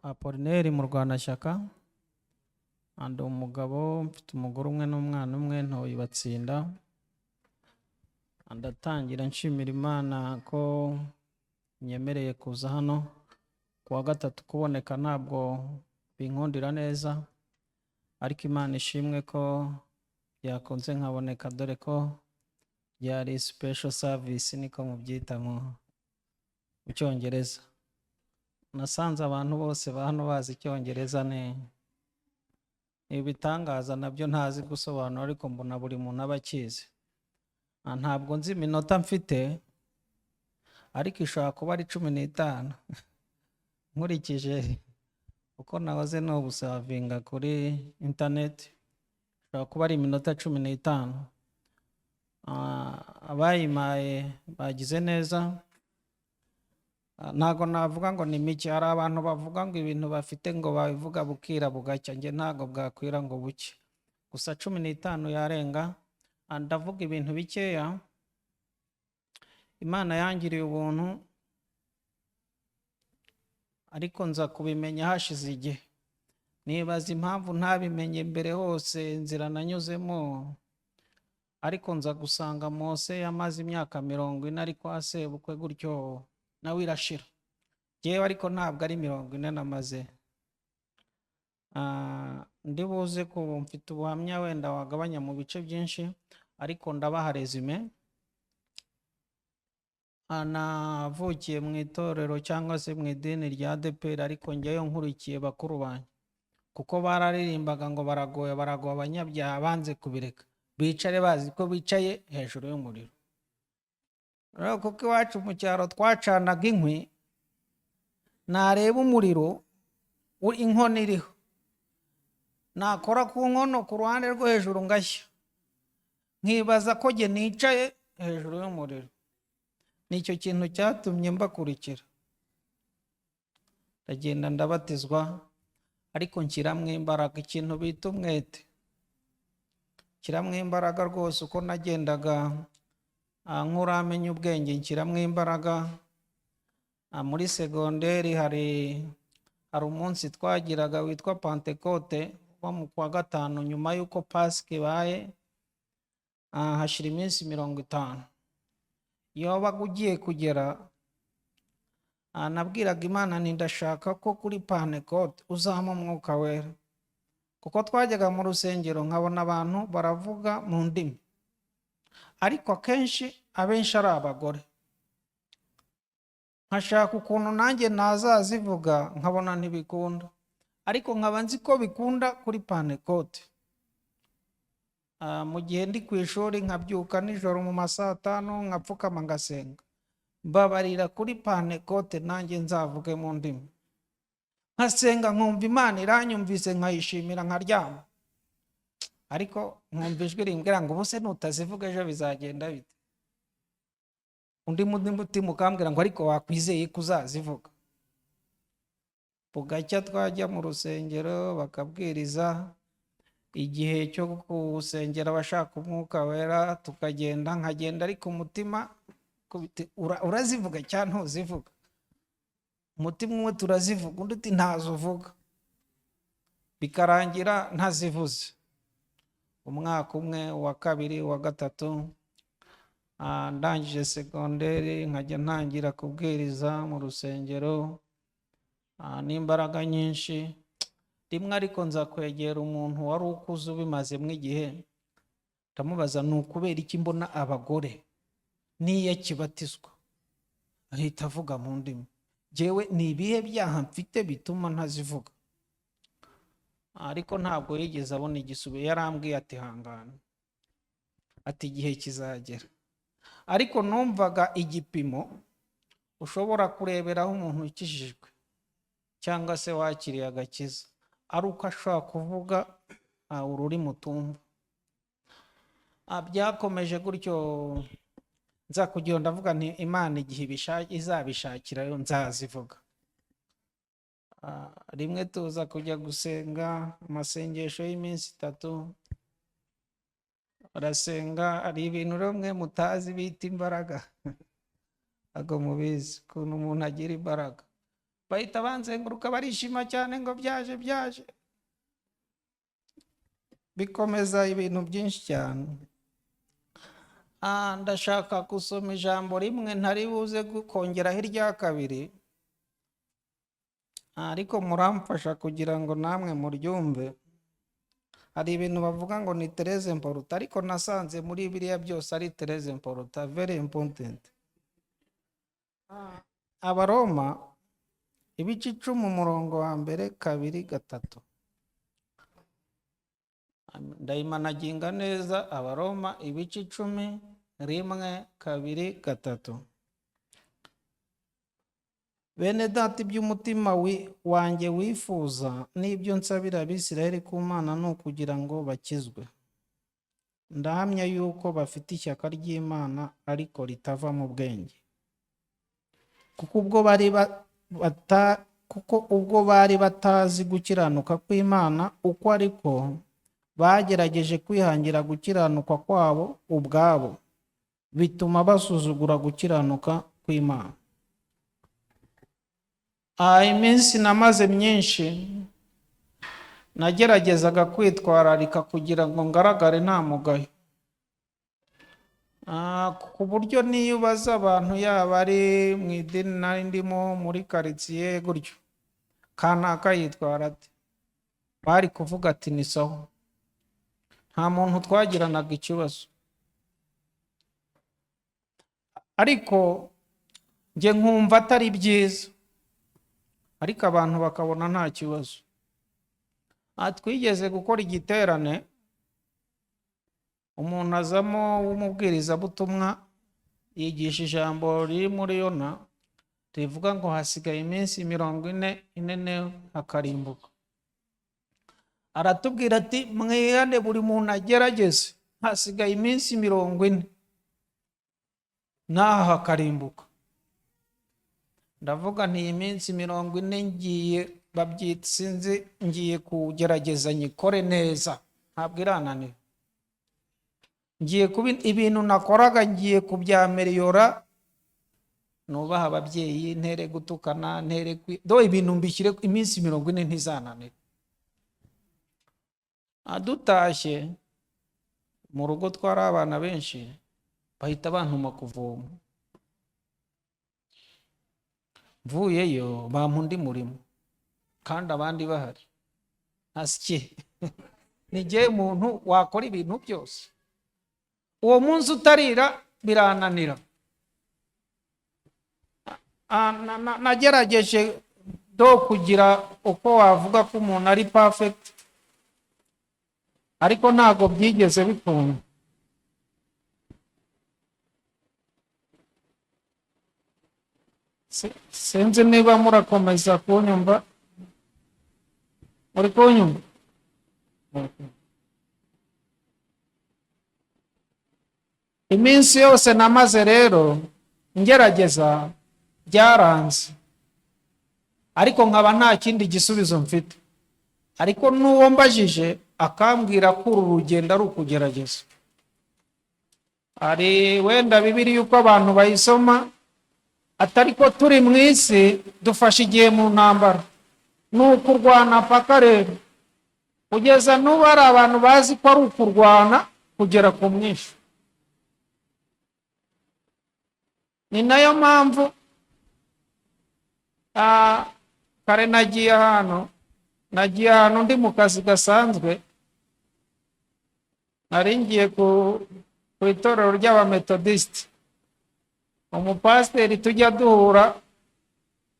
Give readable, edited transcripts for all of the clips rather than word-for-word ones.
Apollinaire Murwanashyaka, ndi umugabo, mfite umugore umwe n'umwana umwe, ntoye Batsinda. Ndatangira nshimira Imana ko nyemereye kuza hano ku wa gatatu. Kuboneka ntabwo binkundira neza, ariko Imana ishimwe ko byakunze nkaboneka, dore ko byari special service, niko mubyita mu Cyongereza. Nasanze abantu bose ba hano bazi Icyongereza, ni ibitangaza nabyo ntazi gusobanura, ariko mbona buri muntu aba akizi. Ntabwo nzi iminota mfite, ariko ishobora kuba ari 15 nkurikije uko nahoze nobusavinga kuri interineti, ishobora kuba ari iminota 15. Abayimpaye bagize neza. Ntabwo navuga ngo ni mike. Hari abantu bavuga ngo ibintu bafite ngo babivuga bukira bugacya. Njye ntabwo bwakwira ngo buke, gusa 15 yarenga. Ndavuga ibintu bikeya. Imana yangiriye ubuntu, ariko nza kubimenya hashize igihe. Nibaza impamvu ntabimenye mbere hose, inzira nanyuzemo. Ariko nza gusanga Mose yamaze imyaka 40 ari kwa sebukwe gutyo, nawe irashira. Yewe, ariko ntabwo ari 40 namaze. Ndi buze ku mfite ubuhamya wenda wagabanya mu bice byinshi, ariko ndabaha résumé. Navukiye mu itorero cyangwa se mu idini rya ADEPR, ariko njyeyo nkurikiye bakuru banjye, kuko bararirimbaga ngo baragoye, baragoye abanyabyaha banze kubireka, bicare bazi ko bicaye hejuru y'umuriro. Rero kuko iwacu mu cyaro twacanaga inkwi, nareba umuriro, inkono iriho, nakora ku nkono ku ruhande rwo hejuru ngashya, nkibaza ko jye nicaye hejuru y'umuriro. Nicyo kintu cyatumye mbakurikira, ndagenda ndabatizwa, ariko nshyiramo imbaraga, ikintu bita umwete, nshyiramo imbaraga rwose. Uko nagendaga nkuramenya ubwenge, nshyiramo imbaraga. Muri segonderi hari umunsi twagiraga witwa Pantekote, wo mu kwa gatanu nyuma y'uko Pasika ibaye, hashira iminsi 50. Iyo wabaga ugiye kugera, nabwiraga Imana nti: "Ndashaka ko kuri Pantekote uzampa Umwuka Wera," kuko twajyaga mu rusengero nkabona abantu baravuga mu ndimi, ariko akenshi abenshi ari abagore, nkashaka ukuntu nanjye nazazivuga, nkabona ntibikunda, ariko nkaba nzi ko bikunda kuri Pantekote. Mu gihe ndi ku ishuri, nkabyuka nijoro mu ma saa tanu, nkapfukama ngasenga: "Mbabarira, kuri Pantekote nanjye nzavuge mu ndimi." Nkasenga nkumva Imana iranyumvise, nkayishimira, nkaryama, ariko nkumva ijwi rimbwira ngo: "Ubu se nutazivuga ejo bizagenda bite?" Undi mutima ukambwira ngo: "Ariko wakwizeye ko uzazivuga?" Bugacya twajya mu rusengero bakabwiriza, igihe cyo gusengera abashaka Umwuka Wera tukagenda, nkagenda, ariko umutima urazivuga cyangwa ntuzivuga? Umutima umwe turazivuga, undi uti: "Ntazo uvuga." Bikarangira ntazivuze. Umwaka umwe, uwa kabiri, uwa gatatu, ndangije segonderi nkajya ntangira kubwiriza mu rusengero n'imbaraga nyinshi. Rimwe ariko nza kwegera umuntu wari ukuze ubimazemo igihe, ndamubaza: "Ni ukubera iki mbona abagore n'iyo akibatizwa ahita avuga mu ndimi? Jyewe ni ibihe byaha mfite bituma ntazivuga?" Ariko ntabwo yigeze abona igisubizo. Yarambwiye ati: "Hangana," ati: "Igihe kizagera." Ariko numvaga igipimo ushobora kureberaho umuntu ukijijwe cyangwa se wakiriye agakiza ari uko ashobora kuvuga ururimi utumva. Byakomeje gutyo, nza kugira, ndavuga nti: "Imana igihe izabishakira yo nzazivuga." Rimwe tuza kujya gusenga amasengesho y'iminsi 3, barasenga. Hari ibintu rero mwe mutazi bita imbaraga, ntabwo mubizi ukuntu umuntu agira imbaraga. Bahita banzenguruka, barishima cyane ngo byaje byaje. Bikomeza ibintu byinshi cyane. Ndashaka gusoma ijambo rimwe, ntari buze kongeraho irya kabiri, ariko muramfasha kugira ngo namwe muryumve. Hari ibintu bavuga ngo ni très important, ariko nasanze muri biriya byose ari très important, very important. Abaroma ibice 10, umurongo wa mbere, kabiri, gatatu. Ndayimanaginga neza. Abaroma ibice 10, 1, 2, 3. Bene Data, iby'umutima wanjye wifuza n'ibyo nsabira Abisirayeli ku Mana ni ukugira ngo bakizwe. Ndahamya yuko bafite ishyaka ry'Imana, ariko ritava mu bwenge, kuko ubwo bari batazi gukiranuka kw'Imana uko ariko, bagerageje kwihangira gukiranuka kwabo ubwabo, bituma basuzugura gukiranuka kw'Imana. Iminsi namaze myinshi nageragezaga kwitwararika kugira ngo ngaragare nta mugayo, ku buryo niyo ubaza abantu, yaba ari mu idini nari ndimo, muri karitsiye gutyo, kanaka yitwara ate, bari kuvuga ati ni sawa. Nta muntu twagiranaga ikibazo, ariko njye nkumva atari byiza, ariko abantu bakabona nta kibazo. Twigeze gukora igiterane, umuntu azamo w'umubwirizabutumwa, yigisha ijambo riri muri Yona rivuga ngo hasigaye iminsi 40 ine hakarimbuka. Aratubwira ati mwihane, buri muntu agerageze, hasigaye iminsi 40 n'aha hakarimbuka. Ndavuga nti iyi minsi 40 ngiye, babyita sinzi, ngiye kugerageza nyikore neza, ntabwo irananira. Ngiye kuba ibintu nakoraga ngiye kubyaméliorer, nubaha ababyeyi, ntere gutukana, ntere do ibintu mbishyire, iminsi 40 ntizananira. Dutashye mu rugo, twari abana benshi, bahita bantuma kuvoma. Mvuyeyo bampa undi murimo kandi abandi bahari. Asye, ni jye muntu wakora ibintu byose? Uwo munsi utarira birananira. Nagerageje do kugira uko wavuga ko umuntu ari perfect, ariko ntabwo byigeze bikunda. Sinzi niba murakomeza kunyumva. Muri kunyumva? Iminsi yose namaze rero ngerageza byaranze, ariko nkaba nta kindi gisubizo mfite, ariko n'uwo mbajije akambwira ko uru rugendo ari ukugerageza. Hari wenda Bibiliya uko abantu bayisoma, atari ko turi mu isi, dufashe igihe mu ntambara, ni ukurwana paka. Rero kugeza n'ubu hari abantu bazi ko ari ukurwana kugera ku mwinshi. Ni nayo mpamvu kare nagiye ahantu ndi mu kazi gasanzwe, nari ngiye ku itorero ry'Abametodisiti. Umupasiteri tujya duhura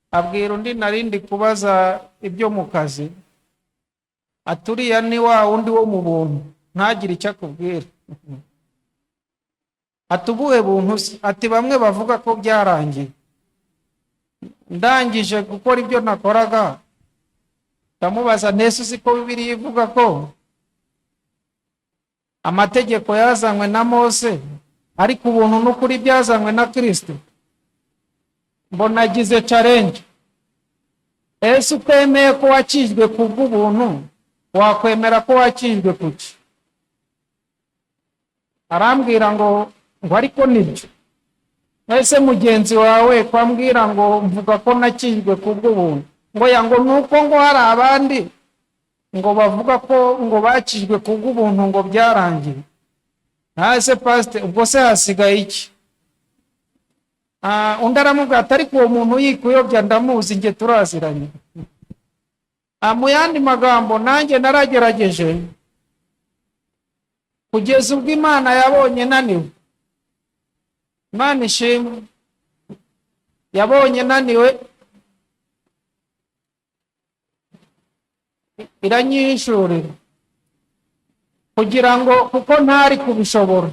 abwira undi nari ndi kubaza ibyo mu kazi, aturiya ni wa wundi wo mu buntu, ntagire icyo akubwira. Ati ubuhe buntu se? Ati bamwe bavuga ko byarangiye. Ndangije gukora ibyo nakoraga, ndamubaza ntese uzi ko Bibiliya ivuga ko amategeko yazanywe na Mose, ariko ubuntu n'ukuri byazanywe na Kirisito? Mbona agize challenge. Ese utemeye ko wakijwe ku bw'ubuntu, wakwemera ko wakijwe kuki? Arambwira ngo ariko nibyo. Ese mugenzi wawe kwambwira ngo mvuga ko nakijwe kubw'ubuntu, ngo ya ngo nuko ngo hari abandi ngo bavuga ko ngo bakijwe kubw'ubuntu ngo byarangiye. Ese pasite, ubwo se hasigaye iki? Undi aramubwira ati ariko uwo muntu yikuyobya ndamuzi, njye turaziranye. Mu yandi magambo, nanjye naragerageje kugeza ubwo Imana yabonye naniwe. Imana ishimwe, yabonye naniwe iranyihishurira kugira ngo, kuko ntari kubishobora.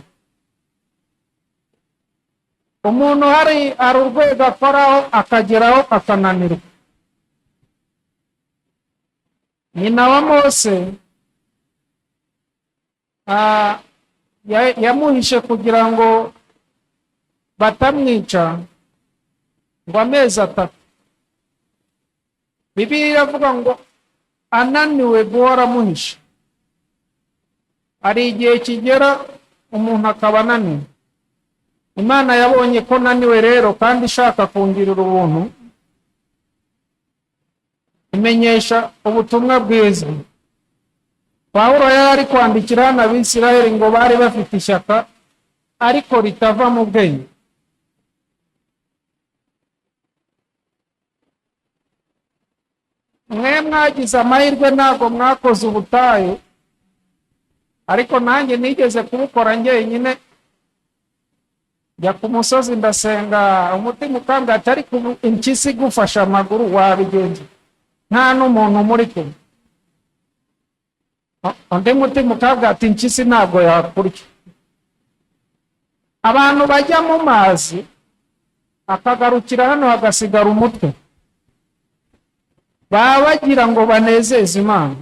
Umuntu hari urwego akoraho akageraho akananirwa. Nyina wa Mose yamuhishe kugira ngo batamwica ngo amezi 3. Bibiliya iravuga ngo ananiwe guhora amuhisha. Hari igihe kigera umuntu akaba ananiwe. Imana yabonye ko naniwe rero, kandi ishaka kungirira ubuntu, imenyesha ubutumwa bwiza. Pawulo yari ari kwandikira hano Abisirayeli ngo bari bafite ishyaka ariko ritava mu bwenge. Mwe mwagize amahirwe ntabwo mwakoze ubutayu, ariko nanjye nigeze kubukora njyenyine. Njya ku musozi ndasenga, umutima ukambwira ati ariko impyisi igufasha amaguru wabigenza, nta n'umuntu muri kumwe. Undi mutima ukambwira ati impyisi ntabwo yakurya. Abantu bajya mu mazi akagarukira hano hagasigara umutwe, baba bagira ngo banezeze Imana.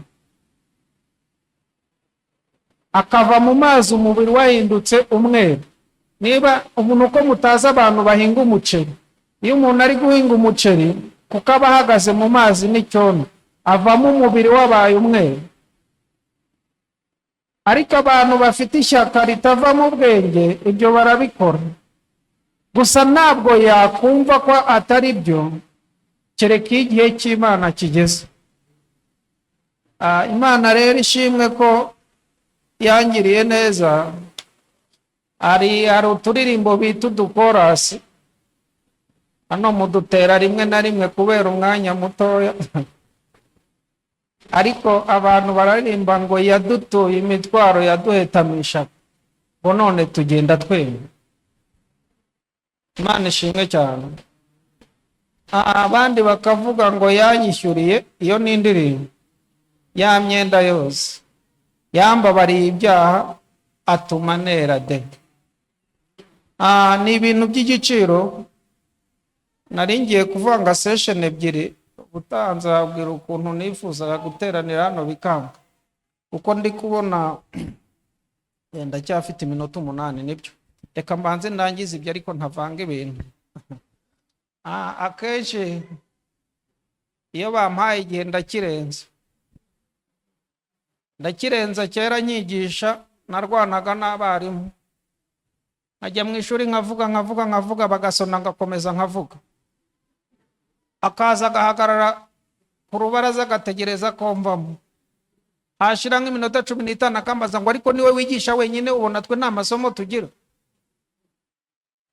Akava mu mazi umubiri wahindutse umweru. Niba umuntu uko mutazi abantu bahinga umuceri, iyo umuntu ari guhinga umuceri kuko aba ahagaze mu mazi n'icyondo, avamo umubiri wabaye umweru. Ariko abantu bafite ishyaka ritava mu bwenge ibyo barabikora. Gusa ntabwo yakumva ko atari byo kereka iyo igihe cy'Imana kigeze. Imana rero ishimwe ko yangiriye neza. Hari uturirimbo bita udukorasi hano mudutera rimwe na rimwe kubera umwanya mutoya, ariko abantu bararirimba ngo yadutuye imitwaro yaduhetamisha, ngo none tugenda twemye. Imana ishimwe cyane. Abandi bakavuga ngo yanyishyuriye, iyo ni indirimbo ya myenda yose, yambabariye ibyaha atuma nera de. Ni ibintu by'igiciro. Nari ngiye kuvanga session 2, ubutaha nzababwira ukuntu nifuzaga guteranira hano bikanga, kuko ndi kubona ndacyafite iminota 8. Nibyo, reka mbanze ndangize ibyo ariko ntavanga ibintu. Akenshi iyo bampaye igihe ndakirenza. Kera nyigisha narwanaga n'abarimu, nkajya mu ishuri nkavuga nkavuga nkavuga, bagasona ngakomeza nkavuga. Akaza agahagarara ku rubaraza agategereza ko mvamo, hashira nk'iminota 15 akambaza ngo ariko niwe wigisha wenyine, ubona twe nta masomo tugira?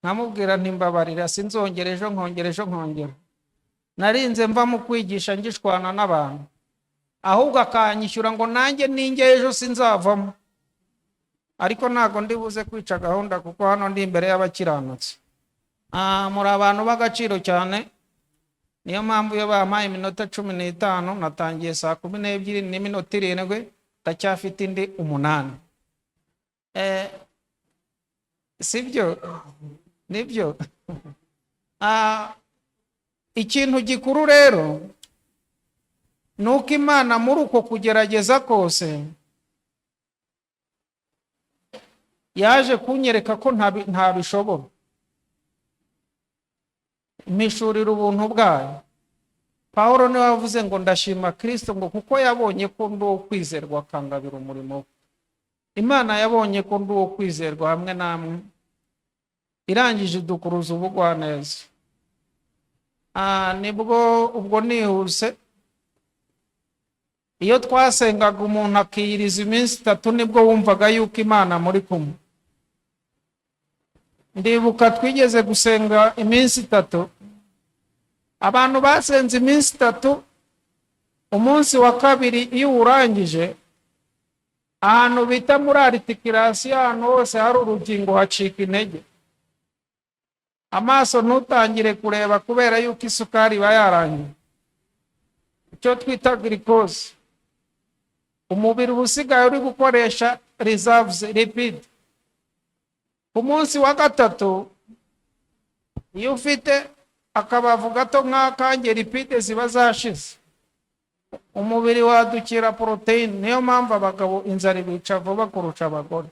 Nkamubwira nti mbabarira, sinzongera ejo, nkongera ejo, nkongera. Narinze mva mu kwigisha ngishwana n'abantu, ahubwo akanyishyura ngo nanjye ninjye ejo sinzavamo. Ariko ntago ndi buze kwica gahunda kuko hano ndi imbere y'abakiranutsi. Muri abantu b'agaciro cyane. Niyo mpamvu iyo bampaye iminota 15, natangiye saa 12 n'iminota 7, ndacyafite indi 8. Sibyo? Nibyo. Ikintu gikuru rero nuko Imana muri uko kugerageza kose yaje kunyereka ko ntabishobora, mpishurira ubuntu bwayo. Pawulo niwe wavuze ngo ndashima Kristo ngo kuko yabonye ko ndi uwo kwizerwa akangabira umurimo we. Imana yabonye ko ndi uwo kwizerwa hamwe namwe, Irangije idukuruza ubugwaneza. Nibwo ubwo nihuse, iyo twasengaga umuntu akiyiriza iminsi 3, nibwo wumvaga yuko Imana muri kumwe. Ndibuka twigeze gusenga iminsi 3, abantu basenze iminsi 3, umunsi wa kabiri iyo uwurangije, ahantu bita muri articulation, ahantu hose hari urugingo hacika intege, amaso ntutangire kureba kubera yuko isukari iba yarangiye, icyo twita glucose. Umubiri uba usigaye uri gukoresha reserves, lipid. Ku munsi wa gatatu, iyo ufite akabavu gato nk'akange, lipide ziba zashize, umubiri wadukira poroteyine. Niyo mpamvu abagabo inzara ibica vuba kurusha abagore.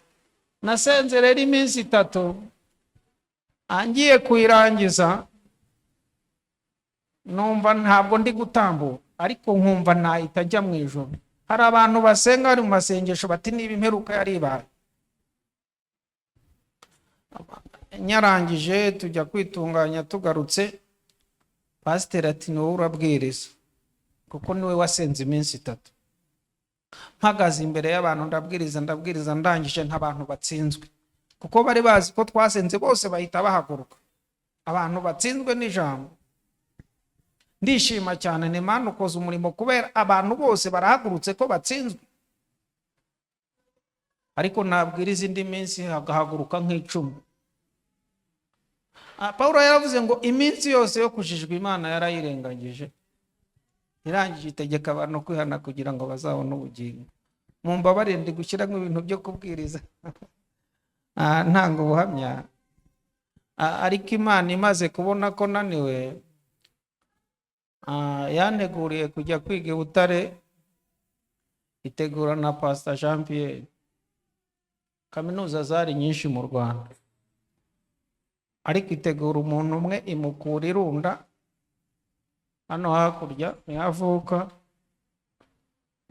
Nasenze rero iminsi 3, ngiye kuyirangiza numva ntabwo ndi gutambuka, ariko nkumva ntahita ajya mu ijoro. Hari abantu basenga bari mu masengesho bati: "Niba imperuka yari ibaye." Nyarangije tujya kwitunganya, tugarutse pasiteri ati: "Ni wowe urabwiriza kuko niwe wasenze iminsi 3." Mpagaze imbere y'abantu ndabwiriza, ndabwiriza, ndangije nk'abantu batsinzwe, kuko bari bazi ko twasenze, bose bahita bahaguruka, abantu batsinzwe n'ijambo. Ndishima cyane, ni Imana ukoze umurimo kubera abantu bose barahagurutse ko batsinzwe. Ariko nabwiriza indi minsi hagahaguruka nk'10. Pawulo yaravuze ngo iminsi yose yo kujijwa Imana yarayirengagije, irangije itegeka abantu kwihana kugira ngo bazabone ubugingo. Mumbabarire, ndi gushyiramo ibintu byo kubwiriza, ntanga ubuhamya. Ariko Imana imaze kubona ko naniwe, yanteguriye kujya kwiga i Butare, itegura na Pastor Jean Pierre. Kaminuza zari nyinshi mu Rwanda, ariko itegura umuntu umwe, imukura irunda hano hakurya niho avuka.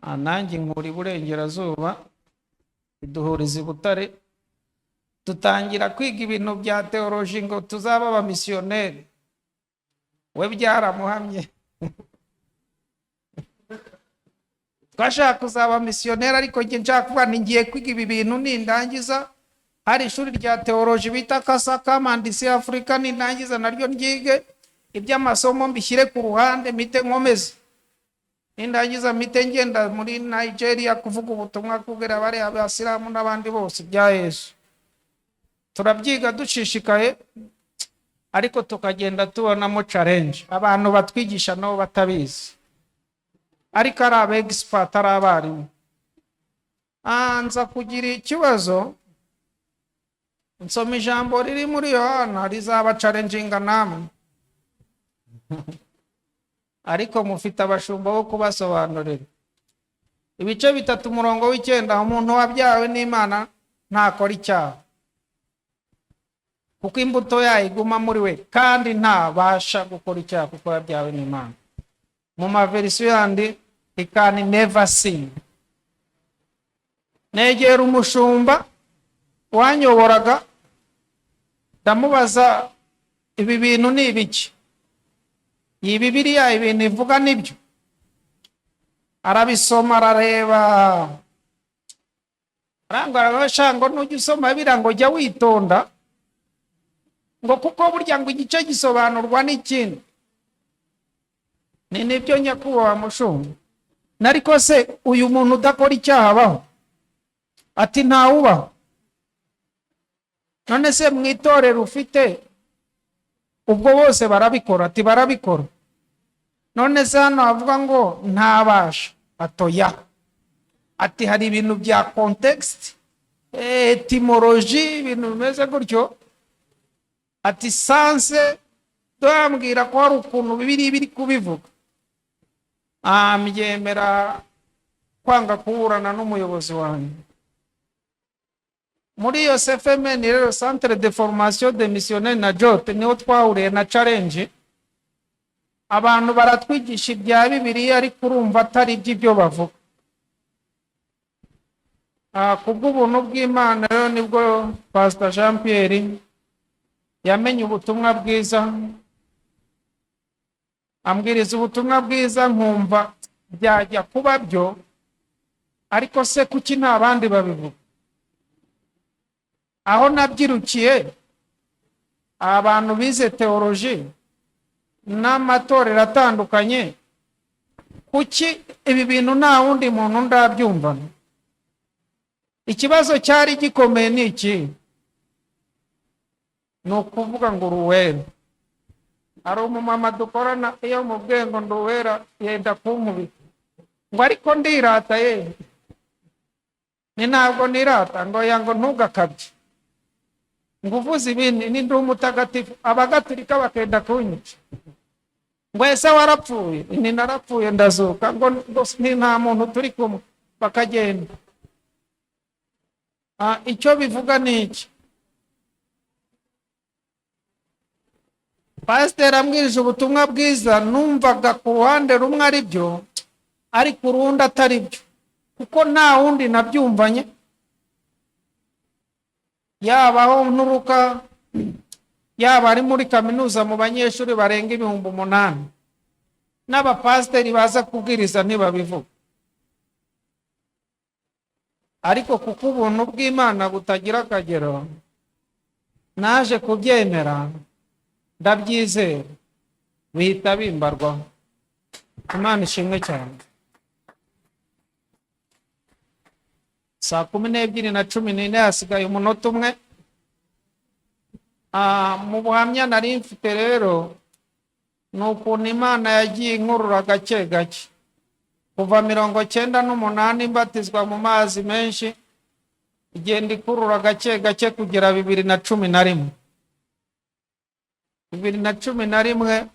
Nanjye nkura iburengerazuba, iduhuriza i Butare, dutangira kwiga ibintu bya théologie ngo tuzaba abamisiyoneri. We byaramuhamye. Twashaka kuzaba misiyoneri, ariko njye nshaka kuvuga nti ngiye kwiga ibi bintu, nindangiza hari ishuri rya théologie bita Kasa, Kamandisi Afurika, nindangiza naryo ryige, iby'amasomo mbishyire ku ruhande, mpite nkomeze, nindangiza mpite ngenda muri Nigeria kuvuga ubutumwa, kubwira bariya abasilamu n'abandi bose ibya Yesu. Turabyiga dushishikaye, ariko tukagenda tubonamo challenge, abantu batwigisha nabo batabizi, ariko ari aba expert, ari abarimu. Nza kugira ikibazo, nsoma ijambo riri muri Yohana rizaba challenginga namwe, ariko mufite abashumba bo kubasobanurira. Ibice 3 umurongo w'9: umuntu wabyawe n'Imana ntakora icyaha, kuko imbuto yayo iguma muri we, kandi ntabasha gukora icyaha kuko yabyawe n'Imana. Mu ma version yandi, he can never sin. Negera umushumba wanyoboraga, ndamubaza: "Ibi bintu ni ibiki? Iyi Bibiliya ibintu ivuga nibyo?" Arabisoma, arareba, arangwa ngo: "Nujya usoma biriya ngo jya witonda, ngo kuko burya ngo igice gisobanurwa n'ikindi." Ni nibyo, nyakubahwa mushumba. Nariko se uyu muntu udakora icyaha abaho? Ati: "Ntawubaho." "None se mu itorero ufite ubwo bose barabikora?" Ati: "Barabikora." "None se hano havuga ngo ntabasha?" Atoya. Ati: "Hari ibintu bya context, étymologie, ibintu bimeze gutyo." Ati: "Sens doyambwira ko hari ukuntu Bibiri biri kubivuga." Mbyemera kwanga kuburana n'umuyobozi wanjye. Muri iyo CFMN rero, Centre de Formation de Missionnaires na Jote, niho twahuriye na challenge. Abantu baratwigisha ibya Bibiliya, ariko urumva atari ibyo bavuga. Kubw'ubuntu bw'Imana rero nibwo Pastor Jean Pierre Yamenye ubutumwa bwiza, ambwiriza ubutumwa bwiza, nkumva byajya kuba byo, ariko se kuki nta bandi babivuga? Aho nabyirukiye, abantu bize teoloji n'amatorero atandukanye, kuki ibi bintu nta wundi muntu ndabyumva? Ikibazo cyari gikomeye ni iki? Ni ukuvuga ngo uruwera. Hari umumama dukorana, iyo mubwiye ngo nduwera yenda kunkubita, ngo ariko ndirata ye, ni ntabwo nirata, ngo ya ngo ntugakabye, ngo uvuze ibindi ni ndi umutagatifu, abagatulika bakenda kunyica, ngo ese warapfuye? Ni narapfuye ndazuka, ngo ni nta muntu turi kumwe, bakagenda. Icyo bivuga ni iki? Pasiteri ambwirije ubutumwa bwiza, numvaga ku ruhande rumwe ari byo, ariko urundi atari byo, kuko nta wundi nabyumvanye, yaba aho nturuka, yaba ari muri kaminuza mu banyeshuri barenga 8,000, n'abapasiteri baza kubwiriza ntibabivuga. Ariko kuko ubuntu bw'Imana butagira akagero, naje kubyemera, ndabyizera, bihita bimbarwaho. Imana ishimwe cyane. 12:14 hasigaye umunota umwe. Mu buhamya nari mfite rero ni ukuntu Imana yagiye inkurura gake gake kuva 98 mbatizwa mu mazi menshi, igenda ikurura gake gake kugera 2011. 2011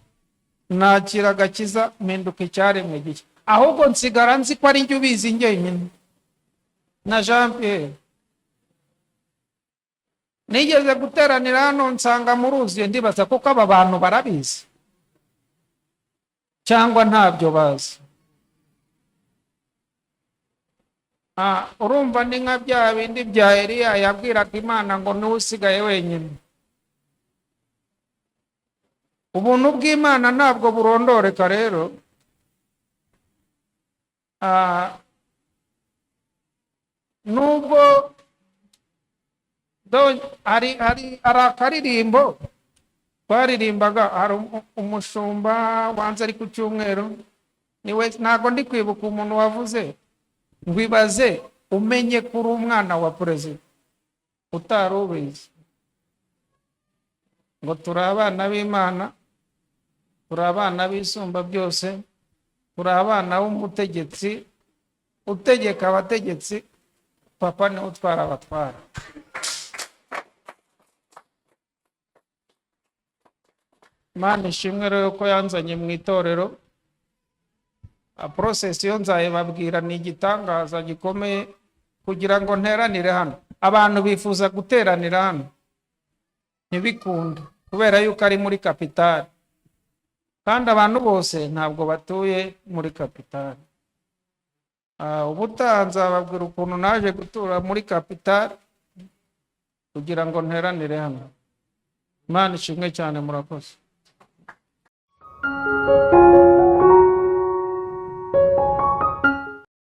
nakira agakiza, mpinduka icyaremwe gishya, ahubwo nsigara nzi ko ari njye ubizi njyenyine na Jean Pierre. Nigeze guteranira hano nsanga muruzuye, ndibaza kuko aba bantu barabizi cyangwa ntabyo bazi. Urumva ni nka bya bindi bya Eliya yabwiraga Imana ngo niwe usigaye wenyine. Ubuntu bw'Imana ntabwo burondoreka rero. Nubwo hari akaririmbo twaririmbaga, hari umushumba wanze ari ku cyumweru, niwe ntabwo ndi kwibuka umuntu wavuze ngo ibaze umenye ko uri umwana wa perezida utari ubizi, ngo turi abana b'Imana, turi abana b'isumba byose, turi abana b'umutegetsi utegeka abategetsi, papa niwe utwara abatwara. Imana ishimwe rero ko yanzanye mu itorero. Process yo nzayibabwira, ni igitangaza gikomeye kugira ngo nteranire hano. Abantu bifuza guteranira hano ntibikunde kubera yuko ari muri kapitali, kandi abantu bose ntabwo batuye muri kapitali. Ubutaha nzababwira ukuntu naje gutura muri kapitali kugira ngo nteranire hano. Imana ishimwe cyane, murakoze.